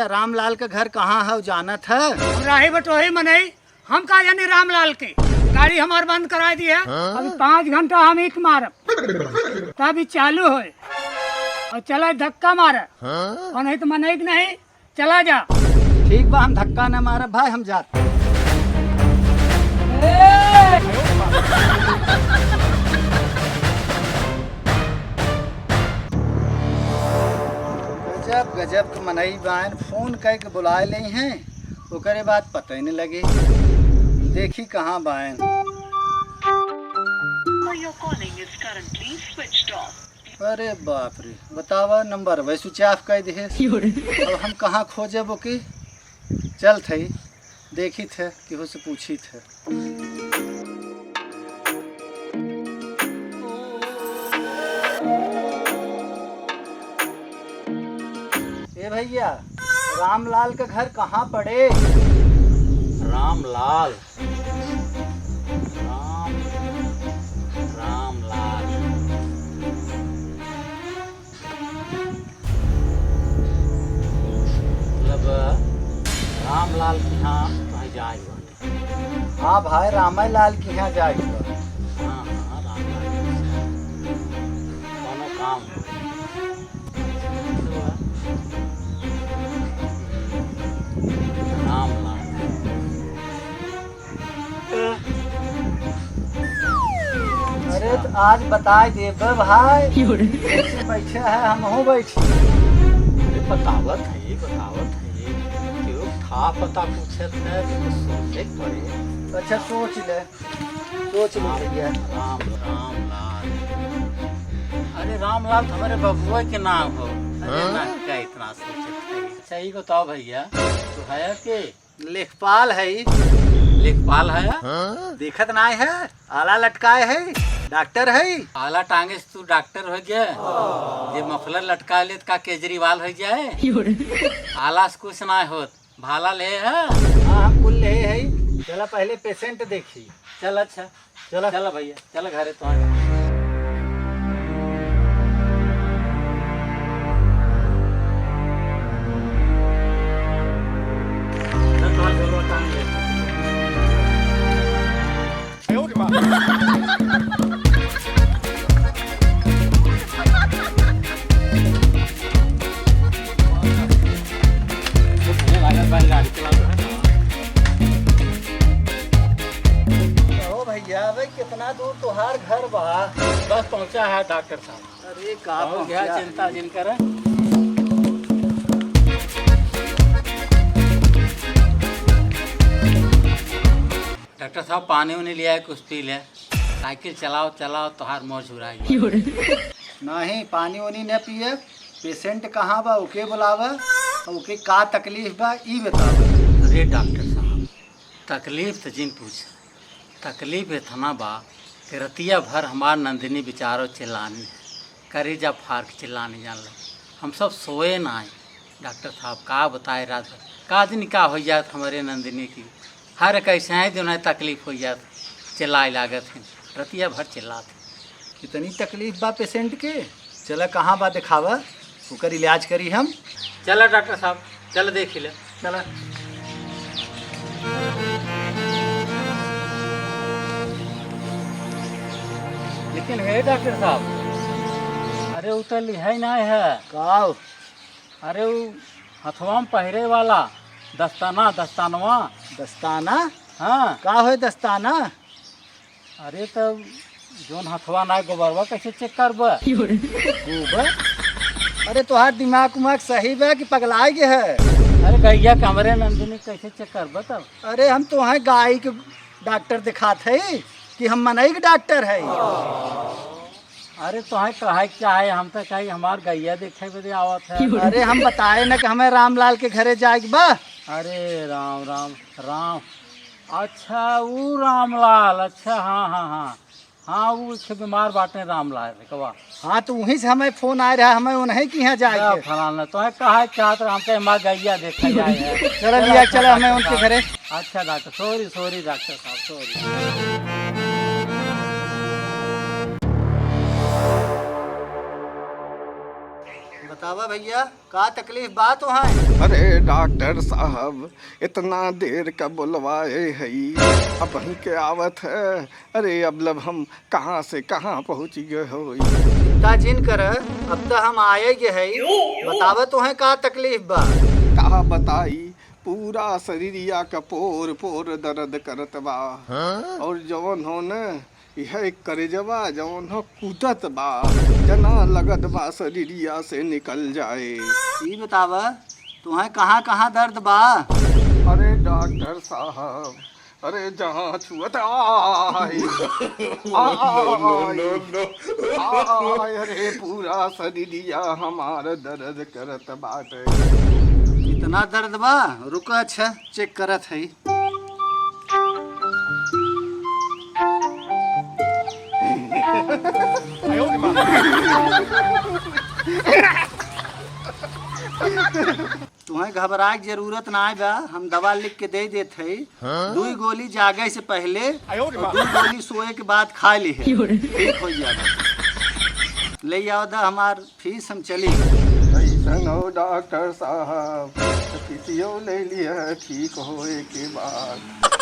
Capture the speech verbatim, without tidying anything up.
रामलाल के घर कहाँ है, जानत है? हम राही बटोही मनई, हम का जानी रामलाल के। गाड़ी हमार बंद कराइ दिहे, अभी पाँच घंटा हम इक मारब, तब ई चालू होए। और चला धक्का मारे, और नहीं तो मनई के नहीं, चला जा। ठीक बा, हम धक्का न मारब भाई, हम जात। गजब गजब के मनई बायन, फोन कइ के बुलाए लेइ हैं, ओकरे बाद पता ही न लगे। देखी कहाँ बायन। Number you're calling is currently switched off. अरे बाप रे, बतावा, नंबर वही स्विच ऑफ कइ दिहे। अब हम कहाँ खोजब ओके? चलत हई, देखित है, केहू से पूछित है। ए भइया, रामलाल के घर कहाँ पड़े? रामलाल, राम, रामलाल। मतलब रामलाल के यहाँ कहीं जाए बाटे। हाँ भाई, रामे लाल के यहाँ जाए बा। हाँ, हाँ, रामलाल के यहाँ। कौनो काम हो। रामलाल। अरे तो आज बताइ देबे भाई। क्यों रे? कैसे बैठे है, हमहू बैठी। अरे बतावत है, बतावत है। क्यों था पता पूछत है, तो कुछ सोचे के पड़े। अच्छा सोच ले, सोच ले भइया। राम, रामलाल। अरे रामलाल तो हमरे बबुआ के नाम हो। अरे हाँ? ना, क्या इतना सोचत है? अच्छा, ई बताओ भइया, तू है के? लेखपाल है। लेखपाल है? हाँ? देखत नाय है? आला लटकाए है? डॉक्टर है? आला टांगे से तू डॉक्टर होइ गया? जे मफलर लटकाए ले, त का केजरीवाल होइ जाए? आला से कुछ नाय होत। भाला ले है? हाँ, हम कुल ले है। चला पहले पेशेंट देखी। चल, अच्छा। चला। चला भइया, चला घरे तो। ओ भइया, अबे कितना दूर तोहार घर बा? बस पहुँचा है डॉक्टर साहब। अरे का पहुँच गया, पहुँचा? चिंता जिन करा। डॉक्टर साहब, पानी उनी लिया है, कुछ पी ले। साइकिल चलाओ, चलाओ, तोहार मोर झुराई। नहीं, पानी उनी न पिए। पेशेंट कहाँ बा, ओके बुलावा, और ओके का तकलीफ बा, ई बतावा। अरे डॉक्टर साहब, तकलीफ त जिन पूछा, तकलीफ इतना बा कि रतिया भर हमार नंदिनी बेचारो चिल्लानी है, करेजा फार के चिल्लानी जान लो। हम सब सोए ना आए। डॉक्टर साहब का बताए रात भर, का दिन का हो जात हमरे नंदिनी की, हर कैसे है दिन तकलीफ हो जात, चिल्लाए लागत है, रतिया भर चिल्लात है। कितनी तकलीफ बा पेशेंट के? चला, कहाँ बा, देखावा, ओकर इलाज करी हम। चला डॉक्टर साहब, चला देखी ले। चला। लेकिन हे डॉक्टर साहब, अरे उ तो लिहाई ना है। का? अरे उ हथवा में पहिरे वाला दस्ताना, दस्तानवा। दस्ताना? हाँ। का होय दस्ताना? अरे तब जौन हथवा ना गोबरवा कैसे चेक करबा? गोबर? अरे तोहार दिमाग उमाग सही बा कि पगलाए गे है? अरे गैया कमरे नंदिनी कैसे चेक करबा तब? अरे हम तोहे गाय के डॉक्टर दिखात है कि हम मनई के डॉक्टर है? अरे तोहे कहे के चाहे, हम तो कही हमार गैया देखे बदे आवत है। अरे हम बताए न कि हमें रामलाल के घरे जाए के बा। अरे राम राम राम। अच्छा ऊ रामलाल, अच्छा हाँ हाँ हाँ। हाँ ऊ एक बीमार बाटे रामलाल कवा। हाँ तो वहीं से हमें फोन आए रहा, हमें उन्हें की यहाँ जाए के। फलाना तोहे कहे के चाहत रहा, हम कहे हमार गैया देखे जाए है। चलो लिया, चलो हमें उनके घरे। अच्छा डॉक्टर, सॉरी सॉरी डॉक्टर साहब, सॉरी। बतावा भइया, का तकलीफ बा तोहैं? अरे डॉक्टर साहब, इतना देर का बोलवाए हई, अबहीं के आवत है। अरे अब लब हम कहाँ से कहाँ पहुँच गए होई। चिंता जिन कर, अब त हम आए गए हई। बतावा तोहैं का तकलीफ बा? का बताई, पूरा शरीरिया का पोर पोर दर्द करत बा। हाँ? और जवन हो न, यह करेजवा जवन हो कूदत बा, जना लगत बा शरीरिया से निकल जाए। ई बतावा, तोहैं कहाँ कहाँ दर्द बा? अरे डॉक्टर साहब, अरे जहाँ छुअत, आई, आई, आई, अरे पूरा शरीरिया हमार दर्द करत बाटे। इतना दर्द बा? रुका, अच्छा चेक करत हई। तुहैं घबराए के जरूरत नाहीं बा, हम दवा लिख के दे देत हई। हाँ? दुई गोली जागे से पहिले आयो रे और माँ। दुई गोली सोए के बाद खा लिहे। ठीक होइ जाबा। ले आओ दा हमार फीस, हम चली। कैसन हो डॉक्टर साहब, फीसियो ले लिहे ठीक होए के बाद।